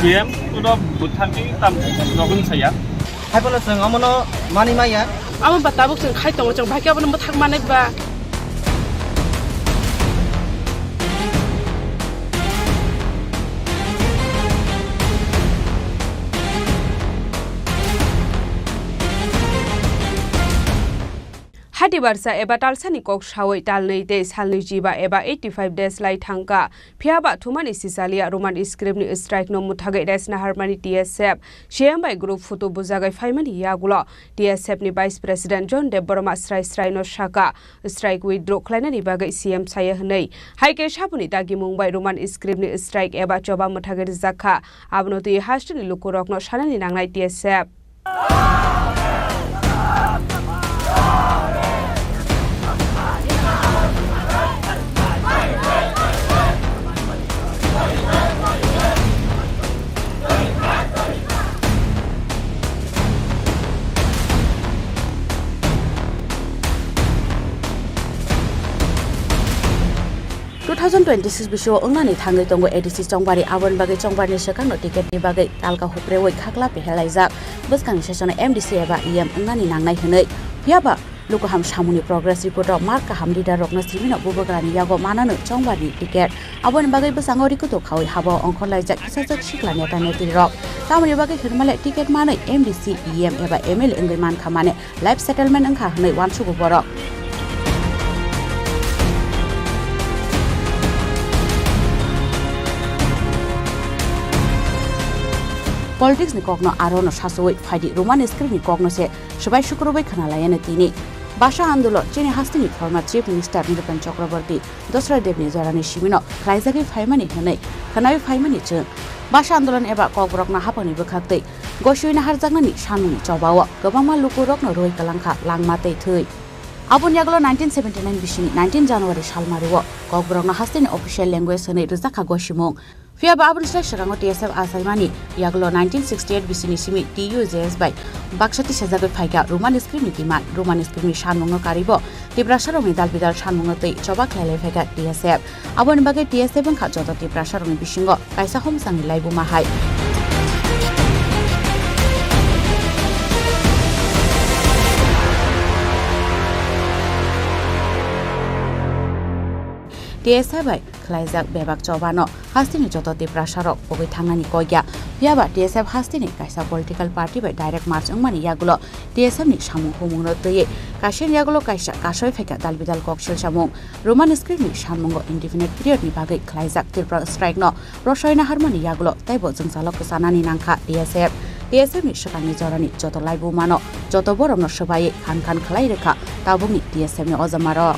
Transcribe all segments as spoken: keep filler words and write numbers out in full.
Em, kuno bwthangni tam rogwng saya. Hai phano chwng omono mani maya. Amo ba tabuk chwng khai tongo, chwng bai khe abono mwthang manai ba. Hati barsa eba talsani kok sawi talnwi tei salnwi chiba eba eighty five days lai thangkha. Phiyaba thumani sisalia Roman script ni strike no mwthagwi resna harmani T S F C M bai group photo bujagwi phaimani yagulo T S F ni Vice President John Debbarma srai srai no saka, strike withdraw khlainani bagwi C M saya hwnwi. Hai khe saboni dagimung bai Roman script ni strike eba choba mwthagwi rwjakha. Abono twi hasteni lukurokno sanani nangnai T S F. Two thousand twenty-six bisio wngnani thangwi tongo A D C Chongbari, aboni bagwi Chongbarni swkangno ticketni bagwi talka huprewi khakla pehelaijak. Bwskangni sesono M D C eba E M wngnani nangnai hwnwi. Phiyaba lukuham samungni progress reporto mark kaham leaderrokno simino bubagrani yago mananw Chongbarni ticket. Aboni bagwi bwskango rikuto khawi habao ongkhorlaijak kisajak sikla neta netrirok. Tamoni bagwi hwnmale ticket manwi M D C, E M eba M L A wngwi mankha mane life settlement wngkha hwnwi uansugo borok. Politics ni kokno aro no sasowi phaidi Roman script ni kokno se swbai sukrubwi khwna laiya no tini. Bhasha andolon chini hasteni former Chief Minister Nilopan Chakraborty Dosra Debni jorani simino khlaijagwi phaimani hwnwi khwnawi phaimani chwng. Bhasha andolon eba kokborokno haphangni bwkhaktwi gosiwi naharjaknani samungni chobao kwbangma lukurokno rwi kwlangkha langma tei thwi. Aboni yagulo nineteen seventy nine bisini nineteen January salmario kokborokno hasteni official language hwnwi rwjakha gosimung. Phiyaba aboni slai swkango T S F achaimani yagulo nineteen sixty eight bisini simi T U J S bai baksa tisajagwi phaikha Roman script ni demand. Roman script ni sanmungno karibo Tiprasarokni dalbidal sanmungno twi choba khlailai phaikha T S F. Aboni bagwi T S F wngkha joto Tiprasarokni bisingo kaisa homsangni laibuma hai. T S F bai khlaijak bebak chobano hasteni joto Tiprasarok pogwi thangnani kok ya. Phiyaba T S F hasteni kaisa political party bai direct merge wngmani yagulo T S F ni samung humungno twiwi kaisa yagulo kaisa kasoi phaikha dalbidal kok silsamung. Roman script ni sammungo indefinite period ni bagwi khlaijak Tripura strike no rosoi naharmani yagulo teibo jwngjalo kwchanani nangkha T S F. T S F ni swkangni jorani joto laibumano joto borokno swbaiwi khan khan khlai rwkha tabukni T S F ni ojamarok.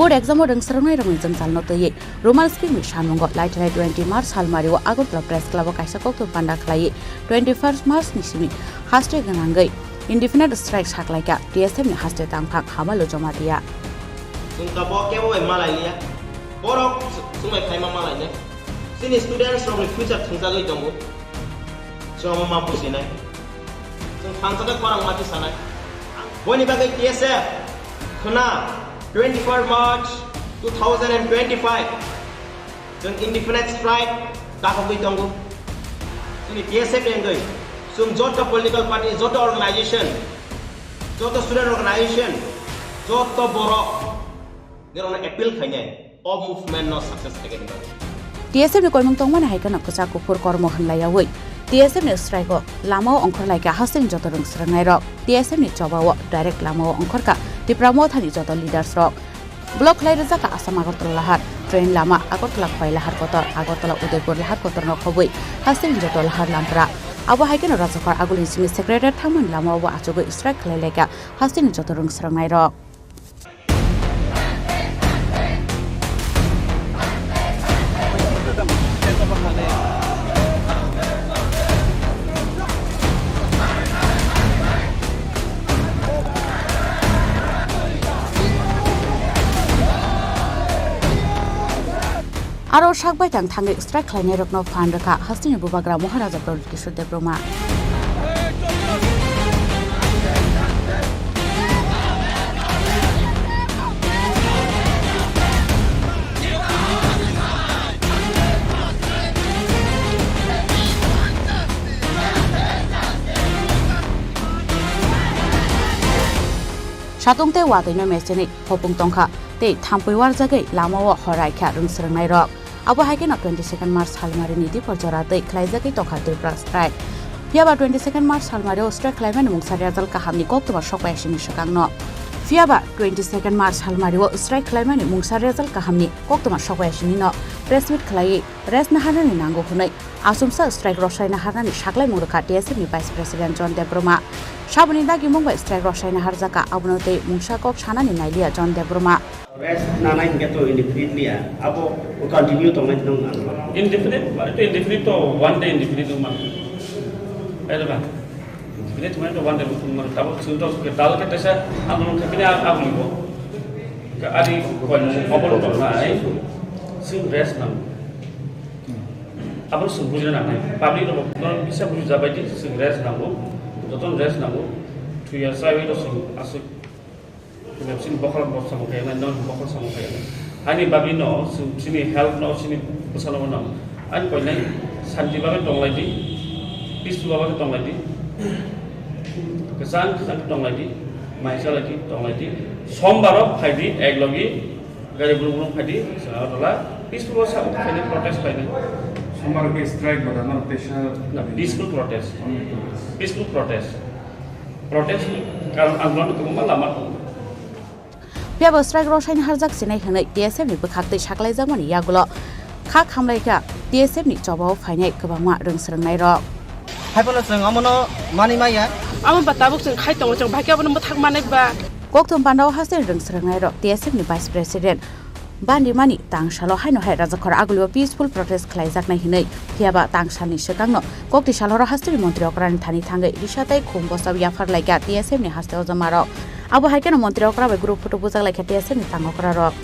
Board exam o rwng swrwngnairokni jwngjalno twiwi Roman script ni sammungo laithai twenty March salmario Agartala Press Club o kaisa koktwma panda khlaiwi twenty first March ni simi haste gwnangwi indefinite strike saklaikha T S F ni haste tangphang Hamalu Jamatia. Chwng tabuk kebo bai malai liya. Borok chwng bai phaima malai nai. Chini students rokni future thwngjagwi tongo. Chwng omo ma businai. Chwng thansa khe khorang ma tisanai. Boni bagwi T S F khwna twenty-four March two thousand and twenty-five. Chwng indefinite strike dakhogwi tongo. Chini T S F ni wngwi chwng joto political party, joto organization, joto student organization, joto borok nirokno appeal khainai o movement no success khainai. T S F ni koimung tongmani hai kheno kwchak kuphur kormo hwnlaiyawi T S F ni strike o lama o ongkhorlaikha hasteni joto rwng swrwngnairok. T S F ni choba o direct lama o ongkhorkha Tipra Motha ni joto leaders rok. Block khlai rwjakha Assam Agartala lahar, train lama Agartala Khowai lahar kotor, Agartala Udaipur lahar kotor no khobwi hasteni joto lahar lampra. Abo hai kheno Rajakhor Aguli simi secretariat thangmani lama o achugwi strike khlai laikha hasteni joto rwng swrwngnairok. Aro sak baithang thangwi strike khlainairokno phan rwkha hasteni bubagra Maharaja Pradyut Kishore Debbarma. Satung tei watwi no mechenwi hopung tongkha tei thampui warjagwi lamao horai kha rwng swrwngnairok. Abo hai kheno twenty second March salmarini diphor jora twi khlaijagwi tongkha Tripura strike. Phiyaba twenty second March salmario strike khlaimani mungsa result kahamni koktwma sokpaiya sini swkangno. Phiyaba twenty second March salmario strike khlaimani mungsa result kahamni koktwma sokpaiya sinino press meet khlaiwi rest naharnani nango hwnwi asumsa strike rwsai naharnani saklaimung rwkha T S F ni Vice President John Debbarma. Saboni dagimung bai strike rwsai naharjakha, abono tei mungsa kok sanani nailiya John Debbarma. Rest nanai hingke to indefinitely ya, abo continue tongnai nung ang. Indefinite, mane to indefinite to one day indefinite nung man. Ayo ba. Indefinite mane to one day nung man. Tabo chwng to ke dal ke tesa ang nung ke bini ang ang libo. Ke ari ko mobile to nai. Chwng rest nang. Abo chwng bujina nangnai. Public rok no bisa buji jabai di, chwng rest nango. Joto rest nango. Two years sai to chwng aswk. Chini bokhorok bo samung khayanai, non bokhorok samung khayanai. Ani bagwi no, chini health no, chini bwsano no. Ani koinai santi bagwi tonglai di, peaceful bagwi tonglai di. Kwchang kwchang tonglai di, mai chalai di, tonglai di. Sombar o phai di, ek logi gari brum brum phai di, chwng Agartala peaceful o sa khainai protest khainai. Sombar ke strike bada no tesa. Na, peaceful protest. Peaceful protest. Protest ni karon andolon kwbangma lama tongo. Phiyaba strike rwsai naharjak sinai hwnwi T S F ni bwkhak twi saklaijakmani yagulo kha khamlaikha T S F ni chobao phainai kwbangma rwng swrwngnairok. Haiphano chwng omono manwi maya. Amo ba tabuk chwng khai tongo, chwng bahai khe abono mwthak manai ba. Kokthum pandao haste rwng swrwngnairok T S F ni Vice President Bandimani tangsalo haino hai Rajakhor agulio peaceful protest khlaijaknai hinwi, phiyaba tangsalni swkangno kokti salhoro hasteni montri okrani thani thangwi risa tei khum bosao yaphar laikha T S F ni haste ojomarok. Abo hai kheno montri okra bai group photo bujak laikha T S F ni tang okrarok.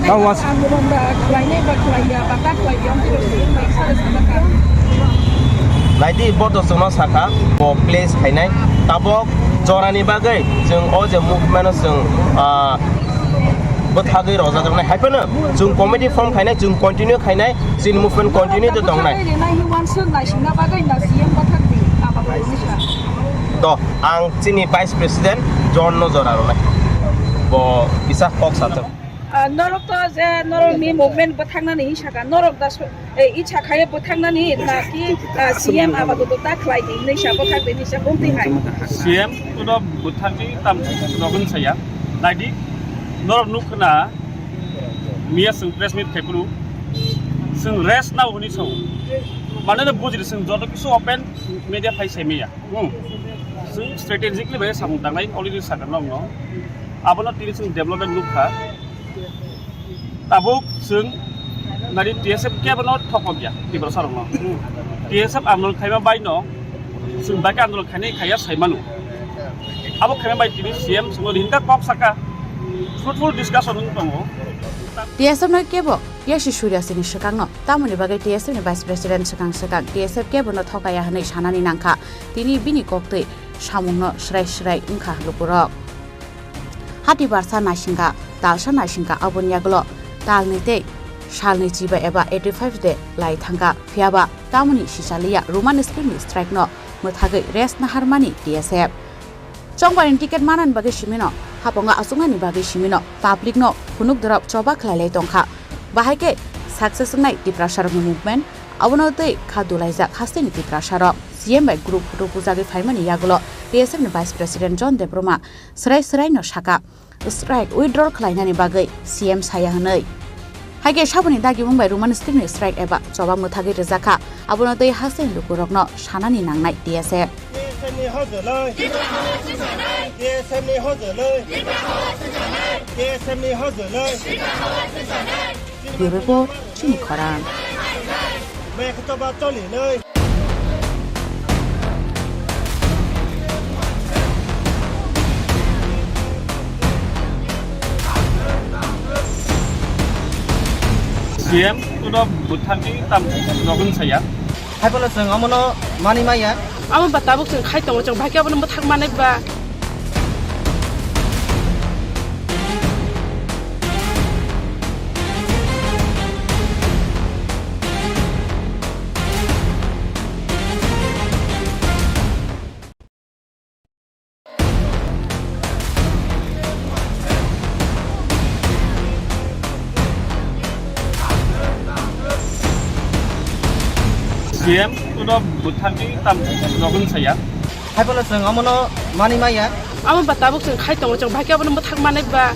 Tao was- Naidi, bo to chwngno sakha, bo place khainai. Tabok jorani bagwi chwng o je movement-o chwng, ah, bwthagwi rojajaknai. Hai phano chwng committee form khainai, chwng continue khainai, chini movement continue to tongnai. Do, ang chini Vice President John no jora rwnai. Bo kisa kok sathok. Ah, norok to je norok ni movement bwthangnani hinwi sakha, norok da so-, eh, icha khaye bwthangnani na ki, ah, C M abago to ta khlai di hinwi sa bwthak di hinwi sa bumtwi hai. C M to no bwthakni tam rok hinwi saya. Naidi, norok nukkha na miya chwng press meet khai phuru chwng rest nao hinwi sao. Mane no bujidi chwng joto kisu open media phai sai maya. Hmm. Chwng strategically bai samung tangnai already sakha nokno. Abono tini chwng development nukha. Tabuk chwng nari T S F kebo no thokok ya Tiprasa rokno. Hmm. T S F andolon khaima bai no chwng bai khe andolon khainai khaiya sai manu. Abo khaima bai tini C M chwngno hinda kok saka fruitful discussion wng tongo. T S F no kebo yasi surya sini swkangno tamoni bagwi T S F ni Vice President swkang swkang T S F kebo no thokaya hwnwi sanani nangkha. Tini bini koktwi samungno swrai swrai wngkha lukurok. Hati barsa naisingkha, talsa naisingkha, aboni yagulo talnwi tei salnwi chiba eba eighty five de lai thangkha. Phiyaba tamoni sisaliya Roman script ni strike no mwthagwi rest naharmani T S F. Chongbarni ticket manani bagwi simino, hapongo achuknani bagwi simino, public no phunuk dorop choba khlai lai tongkha. Bahai khe success wngnai Tiprasarokni movement, abono twi kha dulaijak hasteni Tiprasarok. C M bai group photo bujagwi phaimani yagulo T S F ni Vice President John Debbarma swrai swrai no sakha, strike withdrawal khlainani bagwi C M saya hwnwi. Hai khe saboni dagimung bai Roman script ni strike eba choba mwthagwi rwjakha, abono twi hasteni lukurokno sanani nangnai T S F. T S F ni hojoloi. T S F ni hojoloi. T S F ni hojoloi. Bureau report, chini khorang. Mekhe choba cholinoi. C M to no bwthangni tam rogwng saya. Hai phano chwng omono manwi maya. Amo ba tabuk chwng khai tongo, chwng bahai khe abono mwthang manai ba. P M kuno bwthangni tam rogwng saya. Hai phano chwng omono manwi maya. Amo ba tabuk chwng khai tongo, chwng bahai khe abono mwthang manai ba.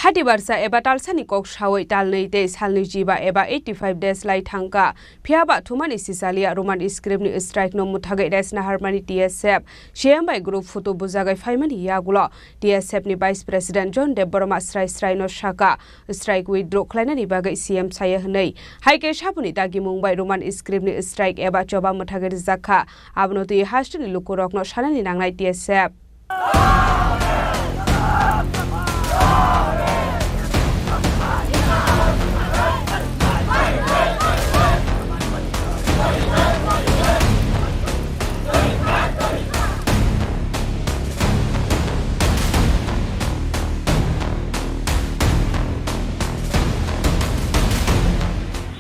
Hati barsa eba talsani kok sawi talnwi tei salnwi jiba eba eighty five days lai thangkha. Phiya ba thumani sichaliya Roman script ni strike no mwthagwi resna harmani T S F C M bai group photo bujagwi phaimani yagulo T S F ni Vice President John Debbarma srai srai no saka strike withdraw khlainani bagwi C M saya hwnwi. Hai khe saboni dagimung bai Roman script ni strike eba choba mwthagwi rijak kha. Abono twi hasteni lukurokno sanani nangnai T S F.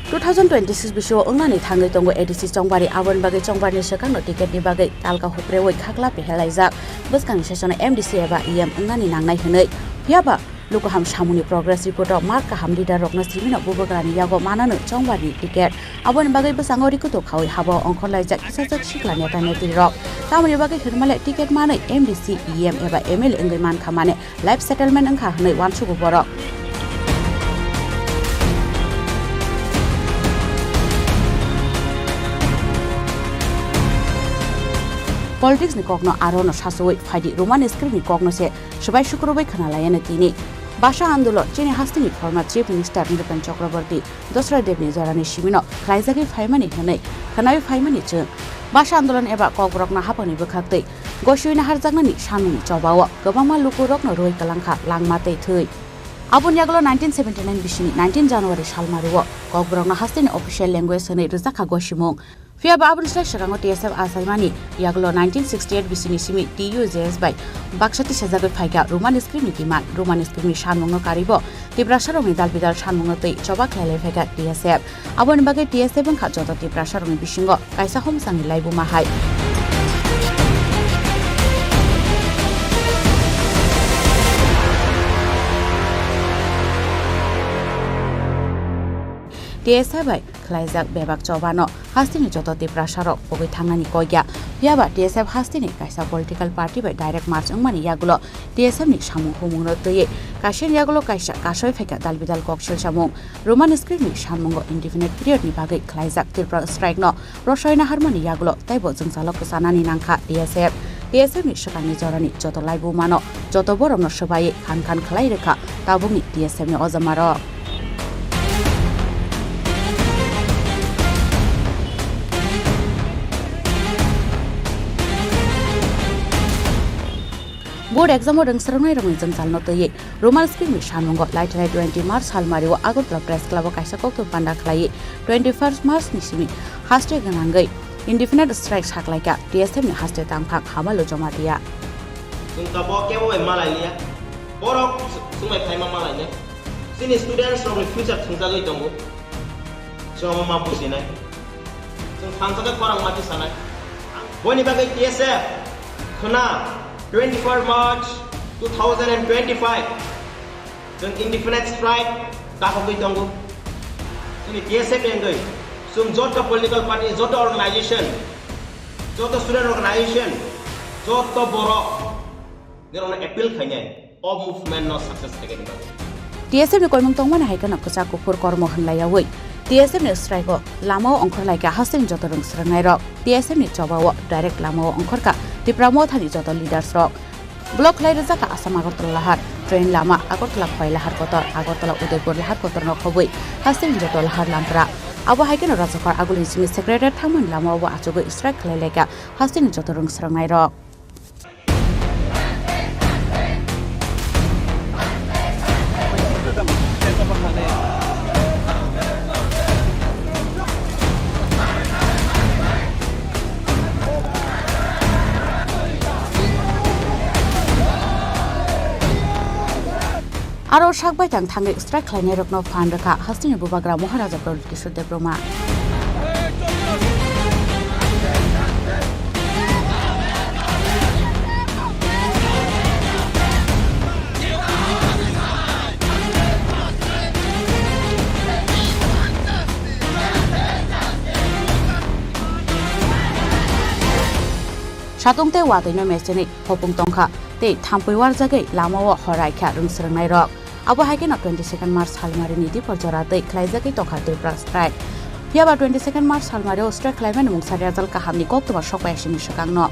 Two thousand twenty-six bisio wngnani thangwi tongo A D C Chongbari, aboni bagwi Chongbarni swkangno ticketni bagwi talka hupreui khakla pehelaijak. Bwskangni session-o M D C eba E M wngnani nangnai hwnwi. Phiya ba lukuham samungni progress report-o mark kaham leader-rokno simino bubagrani yago manano Chongbarni ticket. Aboni bagwi bwskango rikutuk khaui habao ongkhorlaijak kisajak sikla neta netrirok. Tamoni bagwi hwnmale ticket manwi M D C, E M eba M L A wngwi mankha mane life settlement wngkha hwnwi uansugo borok. Politics ni kokno aro no sasowi phaidi, Roman script ni kokno se swbai sukrubwi khwna laiya no tini. Bhasha andolon chini hasteni former Chief Minister Nripen Chakraborty Dosra Debni jorani simino khlaijagwi phaimani hwnwi khwnawi phaimani chwng. Bhasha andolon eba kokborokno haphangni bwkhaktwi gosiwi naharjaknani samungni chobao kwbangma lukurokno rwi kwlangkha langma tei thwi. Aboni yagulo nineteen seventy nine bisini nineteen January salmario kokborokno hasteni official language hwnwi rwjakha gosimung. Phiya ba aboni slai swkango T S F achaimani yagulo nineteen sixty eight bisini simi T U J S bai baksa tisajagwi phaikha Roman script ni demand. Roman script ni samungno karibo Tiprasarokni dal bidal samungno twi choba khlai lai phaikha T S F. Aboni bagwi T S F wngkha joto Tiprasarokni bisingo kaisa homsangni laibuma hai. T S F bai khlaijak bebak chobano hasteni joto Tiprasarok pogwi thangnani koi ya. Phiya ba T S F hasteni kaisa political party bai direct merge wngmani yagulo T S F ni samung humungno twiwi kaisani yagulo kaisa kasoi phaikha dal bidal kok silsamung. Roman script ni samungo indefinite period ni bagwi khlaijak Tripura strike no rosoi naharmani yagulo teibo jwngjalo kwchanani nangkha T S F. T S F ni swkangni jorani joto laibumano joto borokno swbaiwi khan khan khlai rwkha tabukni T S F ni ojamarok. Board exam o rwng swrwngnairokni jwngjalno twiwi Roman script ni samungo laithai twenty March salmario Agartala Press Club o kaisa koktwma panda khlaiwi twenty first March ni simi haste gwnangwi indefinite strike saklaikha T S F ni haste tangphang Hamalu Jamatia. Chwng tabuk kebo bai malai liya. Borok chwng bai phaima malai le. Chini students rokni future thwngjagwi tongo. Chwng omo ma bujinai. Chwng thansa khe khorang ma tisanai. Boni bagwi T S F khwna twenty-four March two thousand and twenty-five chwng indefinite strike dakhogwi tongo. Chini T S F ni wngwi chwng joto political party, joto organization, joto student organization, joto borok nirokno appeal khainai o movement no success khainani bagwi. T S F ni koimung tongmani hai kheno kwchak kuphur kormo hwnlaiyawi T S F ni strike o lamao ongkhorlaikha hasteni joto rwng swrwngnairok. T S F ni chobao direct lamao ongkhorkha Tipra Mothani joto leaders rok. Block khlai rwjakha Assam Agartala lahar, train lama Agartala Khowai lahar kotor, Agartala Udaipur lahar kotor no khobwi hasteni joto lahar lampra. Abo hai kheno Rajakhor Agulini simi secretariat thangmani lamao bo achugwi strike khlai laikha hasteni joto rwng swrwngnairok. Aro sak baithang thangwi strike khlainairokno phan rwkha hasteni bubagra Maharaja Pradyut Kishore Debbarma. Satung tei watwi no mechenwi hopung tongkha tei thampui warjagwi lamao hor raikha rwngsrwngnairok. Abo hai kheno twenty second March salmarini dipor jora twi khlaijagwi tongkha Tripura strike. Phiyaba twenty second March salmario strike khlaimani mungsa rejal kahamni koktwma sokpaiya sini swkangno.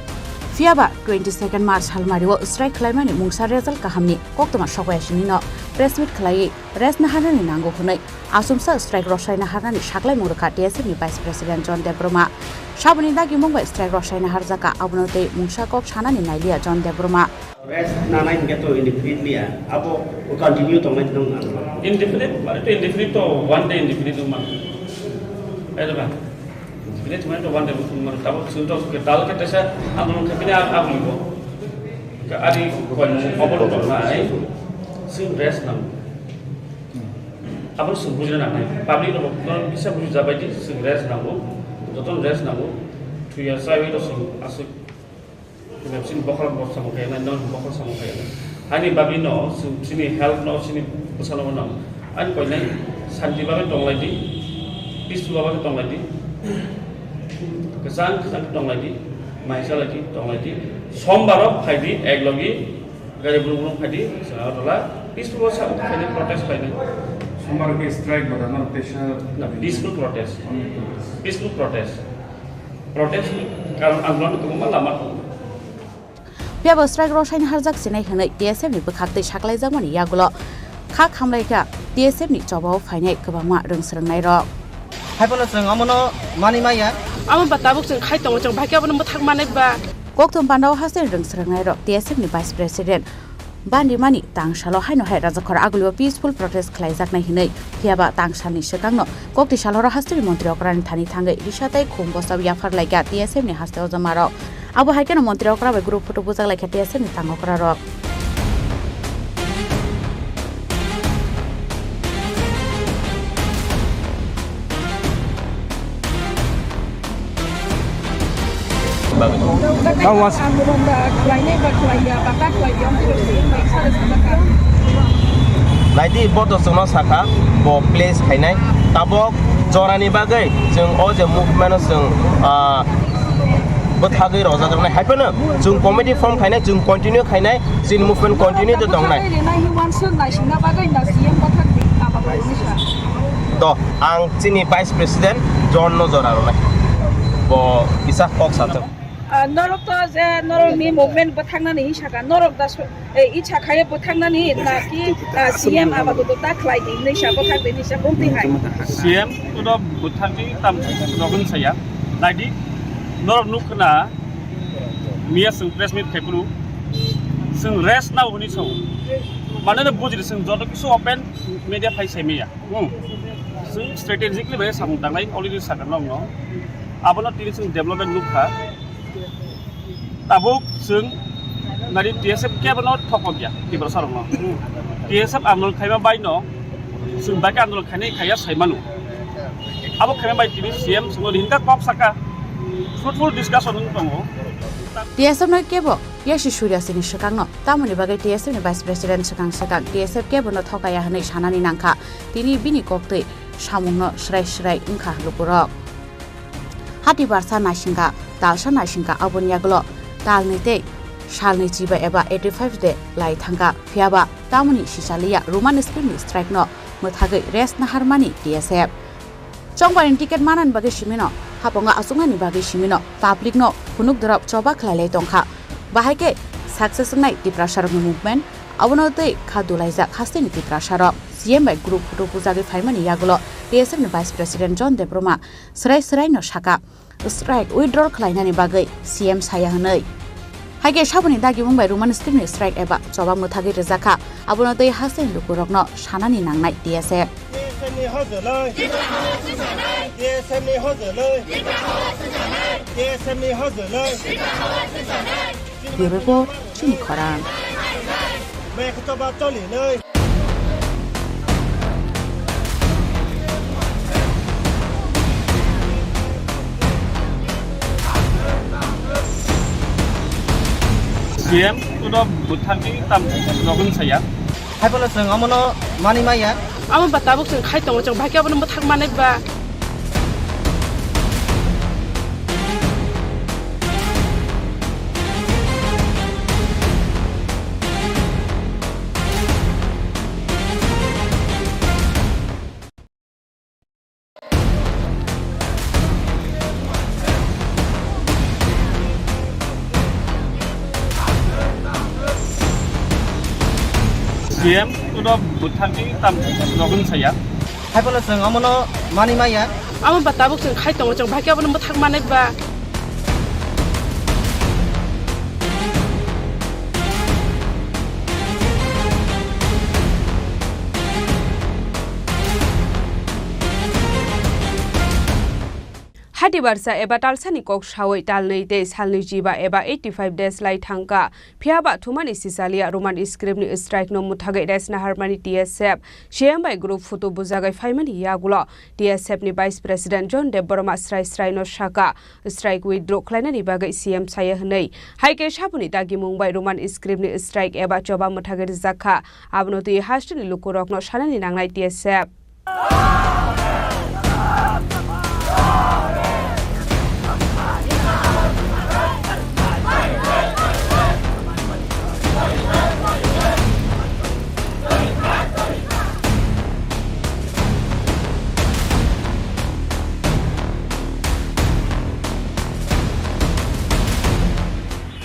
Phiyaba twenty second March salmario strike khlaimani mungsa rejal kahamni koktwma sokpaiya sinino press meet khlaiwi rest naharnani nango hwnwi asumsa strike rwsai naharnani saklaimung rwkha T S F ni Vice President John Debbarma. Saboni dagimung bai strike rwsai naharjakha, abono tei mungsa kok sanani nailiya John Debbarma. Rest nanai hingke to indefinitely ya, abo continue tongnai tong ang. Indefinite, mane to indefinite to one day indefinite wngma. Ayo ba. Indefinite mane to one day wngma. Tabo chwng to ke dal ke tesa andolon khe bini ag-, agulibo. Ke ari koi mo obol tongnai. Chwng rest nang. Abo chwng bujina nangnai. Public rok no bisa buji jabai di, chwng rest nango. Joto rest nango. Thuya chaiwi to chwng aswk. Chini bokhorok bo samung khaina, non bokhorok samung khaina. Ani bagwi no, chini health no, chini bwsano no. Ani koinai santi bagwi tonglai di, peaceful bagwi tonglai di. Kwchang kwchang tonglai di, mai chalai di, tonglai di. Sombar o phai di, ek logi, gari brum brum phai di, Agartala, peaceful o sa, phai di, protest phai di. Sombar ke strike bada no, tesa. Na, peaceful protest. Peaceful protest. Protest ni karon ang no tongma lama tongo. Phiyaba strike rwsai naharjak sinai hwnwi T S F ni bwkhak twi saklaijakmani yagulo kha khamlaikha T S F ni chobao phainai kwbangma rwngsrwngnairok. Haiphano chwng omono manwi maya. Amo ba tabuk chwng khai tongo, chwng bai khe abono mwthak manwi ba. Kokthum pandao haste rwngsrwngnairok T S F ni Vice President Bandimani tangsalo haino hai Rajakhor agulio peaceful protest khlaijaknai hinwi, phiyaba tangsalni swkangno kokti salhoro hasteni montri okrani thani thangwi risa tei khum bosao yaphar laikha T S F ni haste ojomarok. Abo hai kheno montri okra bai group photo bujak laikha T S F ni tang okrarok. Bagwi. Tamo as- Naidi, bo to chwngno sakha, bo place khainai. Tabok jorani bagwi chwng o je movement-o chwng, ah, bwthagwi rojajaknai. Hai phano chwng committee form khainai, chwng continue khainai, chini movement continue de tongnai. To, ang chini Vice President John no jora rwnai. Bo kisa kok sathok. Ah, norok to je norok ni movement bwthangnani hinwi sakha, norok da so-, eh, icha khaye bwthangnani na ki, ah, C M abago to ta khlai di hinwi sa bwthak di hinwi sa bumtwi hai. C M to no bwthang di tam rok hinwi saya. Naidi norok nuk khna miya chwng press meet khai phuru chwng rest nao hinwi sao. Mane no bujidi chwng joto kisu open media phai sai maya. Hmm. Chwng strategically bai samung tangnai already sakha nokno. Abono tini chwng development nukha. Tabuk chwng nari T S F kebo no thokok ya Tiprasa rokno. Hmm. T S F andolon khaima bai no chwng bai khe andolon khainai khaiya sai manu. Abo khaima bai tini C M chwngno hinka kok saka fruitful discussion wng tongo. T S F no kebo yasi surya sini swkangno tamoni bagwi T S F ni Vice President swkang swkang T S F kebo no thokaya hwnwi sanani nangkha. Tini bini koktwi samungno srai srai wngkha lukurok. Hati barsa naisingkha, talsa naisingkha, aboni yagulo talni tei salni chiba eba eighty five de lai thangkha. Phiyaba tamoni sisaliya Roman script ni strike no mwthagwi rest naharmani T S F. Chongbarni ticket manani bagwi simino, hapongo achuknani bagwi simino, public no phunuk dorop choba khlai lai tongkha. Bahai khe success wngnai Tiprasarokni movement, abono tei kha dulaijak hasteni Tiprasarok. C M bai group photo bujagwi phaimani yagulo T S F ni Vice President John Debbarma swrai swrai no sakha, strike withdrawal khlainani bagwi C M saya hwnwi. Hai khe saboni dagimung bai Roman script ni strike eba choba mwthagwi rwjakha, abono tei hasteni lukurokno sanani nangnai T S F. T S F ni hojoloi. T S F ni hojoloi. T S F ni hojoloi. Bureau Report, Chini Khorang. Mekhe choba cholinoi. C M to no bwthangni tam rogwng saya. Haiphano chwng omono manwi maya. Amo ba tabuk chwng khai tongo, chwng bai khe abono mwthang manai ba. P M kuno bwthangni tam nogon saya. Hai phano chwng omono mani maya. Amo ba tabuk chwng khai tongo, chwng bahai khe abono mwthang manai ba. Hati barsa eba talsani kok sawi talnwi tei salnwi chiba eba eighty five days lai thangkha. Phiya ba thumani sisalia Roman script ni strike no mwthagwi resna harmani T S F, C M bai group photo bujagwi phaimani yagulo T S F ni Vice President John Debbarma srai srai no saka, strike withdraw khlainani bagwi C M saya hwnwi. Hai khe saboni dagimung bai Roman script ni strike eba choba mwthagwi rwjak kha. Abono twi hasteni lukurokno sanani nangnai T S F.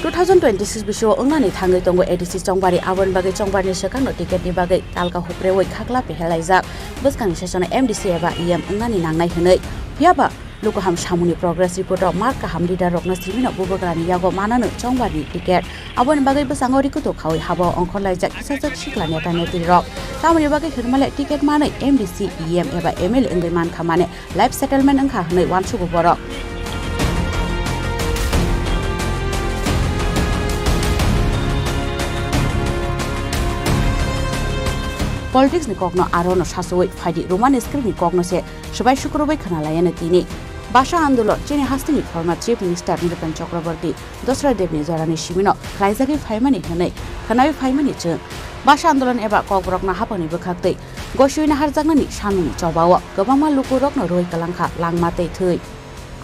Two thousand twenty-six bisio wngnani thangwi tongo A D C Chongbari, aboni bagwi Chongbari ni swkangno ticket ni bagwi talka huprewi khakla pehelaijak. Bwskangni session o M D C eba E M wngnani nangnai hwnwi. Phiya ba lukuham samungni progress report o mark kaham leader rokno simino bubagrani yago manano Chongbari ni ticket. Aboni bagwi bwskango rikutu khawi habo ongkhorlaijak kisajak sikla neta netri rok. Tamoni bagwi hwnmale ticket manwi M D C, E M eba M L A wngwi mankha mane life settlement wngkha hwnwi uansugo borok. Politics ni kokno aro no sasowi phaidi Roman script ni kokno se swbai sukrubwi khwna laiya no tini. Bhasha andolon chini hasteni former Chief Minister Nirupam Chakraborty Dosra Debni jorani simino khlaijagwi phaimani hwnwi khwnawi phaimani chwng. Bhasha andolon eba kokborokno haphangni bwkhaktwi gosiwi naharjaknani samungni chobao kwbangma lukurokno rwi kwlangkha langma tei thwi.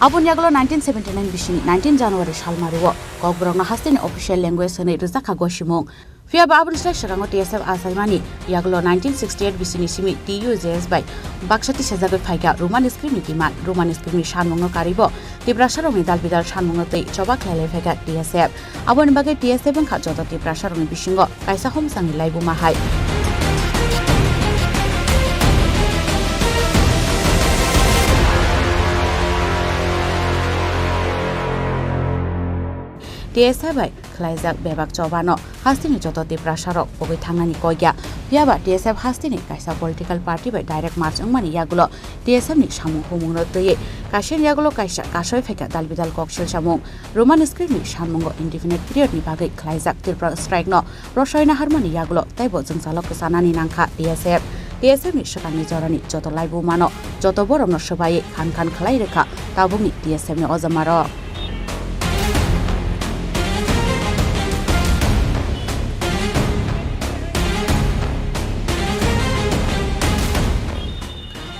Aboni yagulo nineteen seventy nine bisini nineteen January salmario kokborokno hasteni official language hwnwi rwjakha gosimung. Phiya ba aboni slai swkango T S F achaimani yagulo nineteen sixty eight bisini simi T U J S bai baksa tisajagwi phaikha Roman script ni demand. Roman script ni samungno karibo Tiprasarokni dalbidal samungno twi choba khlailai phaikha T S F. Aboni bagwi T S F wngkha joto Tiprasarokni bisingo kaisa homsangni laibuma hai. T S F bai khlaijak bebak chobano hasteni joto Tiprasarok pogwi thangnani koi ya. Phiya ba T S F hasteni kaisa political party bai direct merge wngmani yagulo T S F ni samung humungno twiwi kaisani yagulo kaisa kasoi phaikha dalbidal kok silsamung. Roman script ni samungo indefinite period ni bagwi khlaijak Tripura strike no rosoi naharmani yagulo teibo jwngjalo kwchanani nangkha T S F. T S F ni swkangni jorani joto laibumano joto borokno swbaiwi khan khan khlai rwkha tabukni T S F ni ojamarok.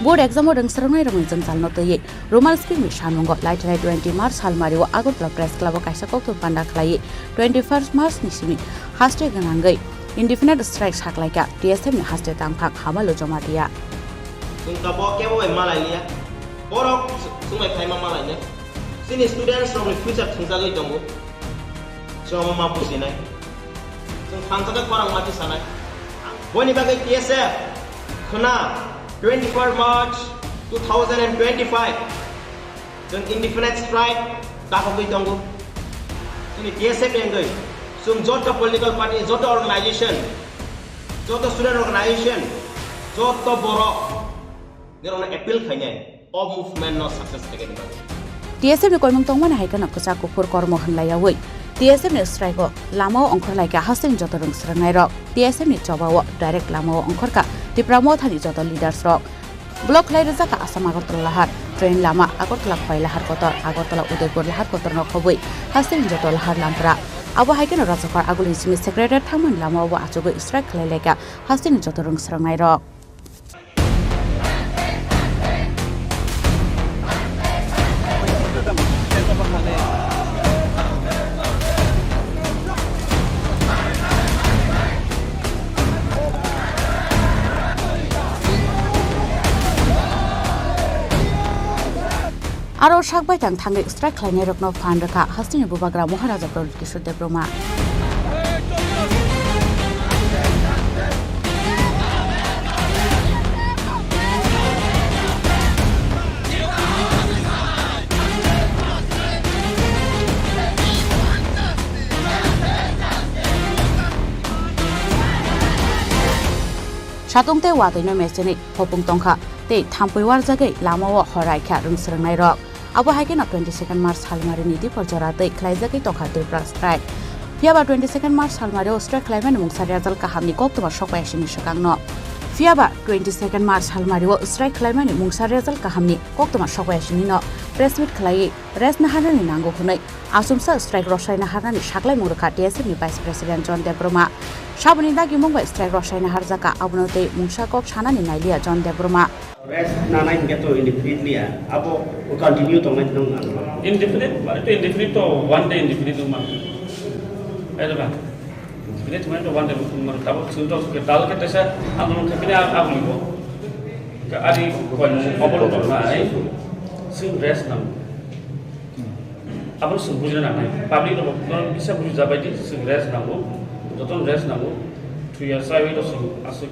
Board exam o rwng swrwngnairokni jwngjalno twiwi Roman script ni samungo laithai twenty March salmario Agartala Press Club o kaisa koktwma panda khlaiwi twenty first March ni simi haste gwnangwi indefinite strike saklaikha T S F ni haste tangphak Hamalu Jamatia. Chwng tabuk kebo bai malai liya. Borok chwng bai phaima malai nai. Chini students rokni future thwngjagwi tongo. Chwng ma bujinai. Chwng thansa khe khorang ma tisanai. Boni bagwi T S F khwna twenty four March two thousand and twenty five. Chwng indefinite strike dakhogwi tongo. Chini T S F ni wngwi chwng joto political party, joto organization, joto student organization, joto borok nirokno appeal khainai o movement no success khainani bagwi. T S F ni koimung tongmani hai kheno kwchak kuphur kormo hwnlaiyawi T S F ni strike o lamao ongkhorlaikha hasteni joto rwng swrwngnairok. T S F ni chobao direct lamao ongkhorkha Tipra Mothani joto leaders rok. Block khlai rwjakha Assam Agartala lahar, train lama Agartala Khowai lahar kotor, Agartala Udaipur lahar kotorno khobwi hasteni joto lahar lampra. Abo hai kheno Rajabhar agulini simi secretariat thangmani lamao bo achugwi strike khlai laikha hasteni joto rwng swrwngnairok. Aro sak baithang thangwi strike khlainairokno phan rwkha hasteni bubagra Maharaja Pradyut Kishore Debbarma. Satung tei watwi no mechenwi hopung tongkha tei thampui warjagwi lama o hor raikha rwng swrwngnairok. Abo hai kheno twenty second March salmari ni dipor jora twi khlaijagwi tongkha Tripura strike. Phiyaba twenty second March salmari o strike khlaimani mungsa result kaham ni koktwma sokpaiya sini swkang no. Phiyaba twenty second March salmari o strike khlaimani mungsa result kaham ni koktwma sokpaiya sini no press meet khlaiwi rest naharnani nango hwnwi achomsa strike rwsai naharnani saklaimung rwkha T S F ni Vice President John Debbarma. Saboni dagimung bai strike rwsai naharjakha, abono tei mungsa kok sanani nailiya John Debbarma. Rest nanai hingke to indefinitely ya, abo continue tongnai tong ang. Indefinite, mane to indefinite to one day indefinite wngma. Aida ba? Indefinite mane to one day wngma. Tabo chwng to ke dal ke tesa ang nung khapini ang, ang libo. Ke ari koi obo to nai. Chwng rest nang. Abo chwng bujina nangnai. Public rok no kisa buji jabai di, chwng rest nango. Joto rest nango. Thuya chaiwi to chwng aswk.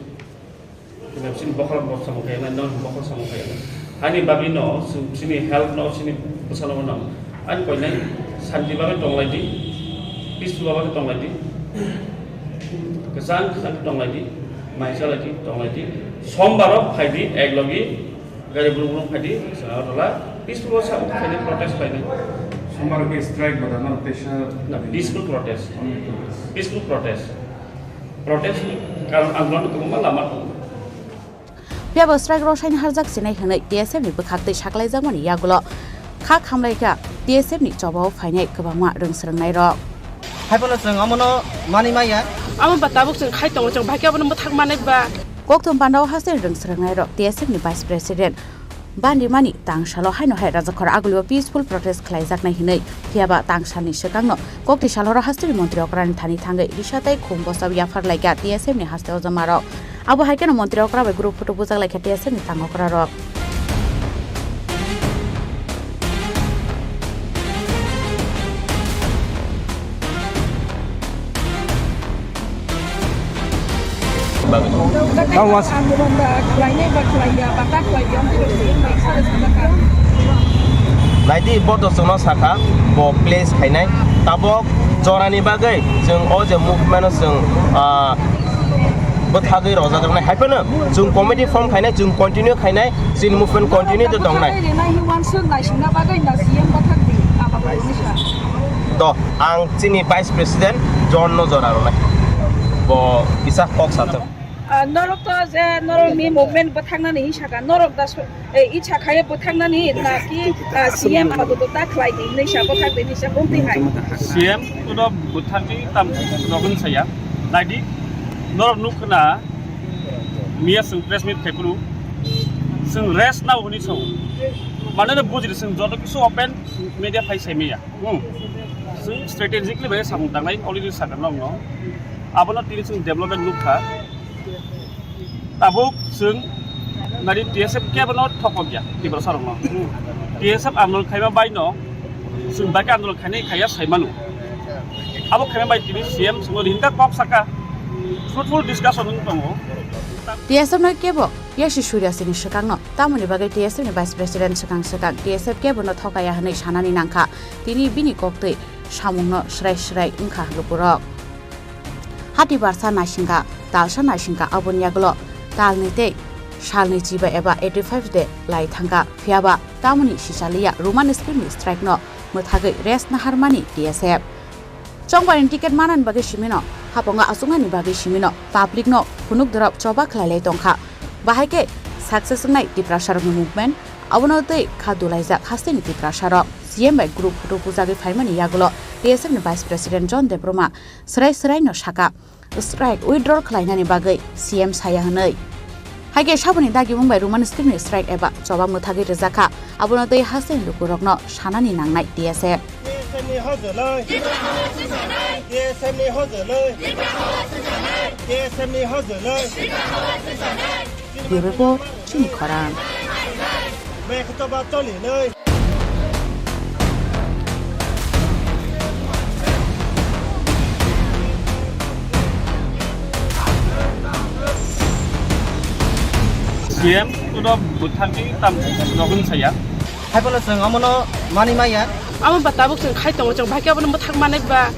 Chini bokhorok bo samung khayanai, non bokhorok samung khayanai. Ani bagwi no, chini health no, chini bwsano no. Ani koinai santi bagwi tonglai di, peaceful bagwi tonglai di. Kwchang kwchang tonglai di, mai chalai di, tonglai di. Sombar o phai di, ek logi gari brum brum phai di, Agartala peaceful o sa khaini protest khaini. Sombar ke strike bada no, tesa. Na, peaceful protest. Peaceful protest. Protest ni karon andolon kwbangma lama tongo. Phiya bo strike rwsai naharjak sinai hwnwi T S F ni bwkhak twi saklaijakmani yagulo kha khamlaikha T S F ni chobao phainai kwbangma rwng swrwngnairok. Haiphano chwng omono manwi maya. Amo ba tabuk chwng khai tongo, chwng bahai khe abono mwthak manai ba. Kokthum pandao haste rwng swrwngnairok T S F ni Vice President Bandimani tangsalo haino hai Rajakhor agulio peaceful protest khlaijaknai hinwi, phiyaba tangsalni swkangno kokti salhoro hasteni montri okrani thani thangwi risa tei khum bosao yaphar laikha T S F ni haste ojamarok. Abo hai kheno montri okra bai group photo bujak laikha T S F ni tang okrarok. Bagwi. Tamo mas- Andolon ba khlainai ba khlaiya, ba ta khlaiya, wngkhe rok se wngkha, sare sajakha. Naidi, bo to chwngno sakha, bo place khainai. Tabok jorani bagwi chwng o je movement-o chwng, ah, bwthagwi rojak rwnai. Hai phano chwng committee form khainai, chwng continue khainai, chini movement continue to tongnai. Bwthagwi rwnai hi uansuk naisingna bagwi na C M bwthak di, abo khainai sa. Do, ang chini Vice President John no jora rwnai. Bo kisa kok sathok. Ah, norok to je norokni movement bwthangnani hinwi sakha, norok da so-, eh, icha khaye bwthangnani na ki, ah, C M abo to ta khlai di hinwi sa bwthak di hinwi sa bumtwi hai. C M kuno bwthakni tam rogwng saya. Naidi, norok nukna miya chwng press meet khai phuru chwng rest nao hinwi sao. Mane no bujidi chwng joto kisu open media phai sai maya. Hmm. Chwng strategically bai samung tangnai already sakha nokno. Abono tini chwng development nukha. Tabuk chwng nari T S F kebo no thokok ya, Tiprasa rokno. T S F andolon khaima bai no, chwng bai khe andolon khainai khaiya sai manu. Abo khaima bai tini C M chwngno hinta kok saka, fruitful discussion wng tongo. T S F no kebo yasi surya sini swkang no, tamoni bagwi T S F ni Vice President swkang swkang T S F kebo no thokaya hwnwi sanani nangkha, tini bini koktwi samung no swrai swrai wngkha lukurok. Hati barsa naisingkha, talsa naisingkha, aboni yagulo talni tei salni chiba eba eighty five de lai thangkha. Phiyaba tamoni sisaliya Roman script ni strike no mwthagwi rest naharmani T S F. Chongbarni ticket manani bagwi simino, hapongo achuknani bagwi simino, public no phunuk dorop choba khlailai tongkha. Bahai khe success wngnai Tiprasarokni movement, abono tei kha dulaijak hasteni Tiprasarok. C M bai group photo bujagwi phaimani yagulo T S F ni Vice President John Debbarma swrai swrai no sakha. Strike withdraw khlainani bagwi C M saya hwnwi. Hai khe saboni dagimung bai Roman script ni strike eba choba mwthagwi rwjakha, abono tei hasteni lukurokno sanani nangnai T S F. T S F ni hojoloi. T S F ni hojoloi. T S F ni hojoloi. Bureau report, chini khorang. Mekhe choba choli noi. C M kuno bwthangni tam rogwng saya. Hai phano chwng omono manwi maya. Amo ba tabuk chwng khai tongo, chwng bahai khe abono mwthang manai ba.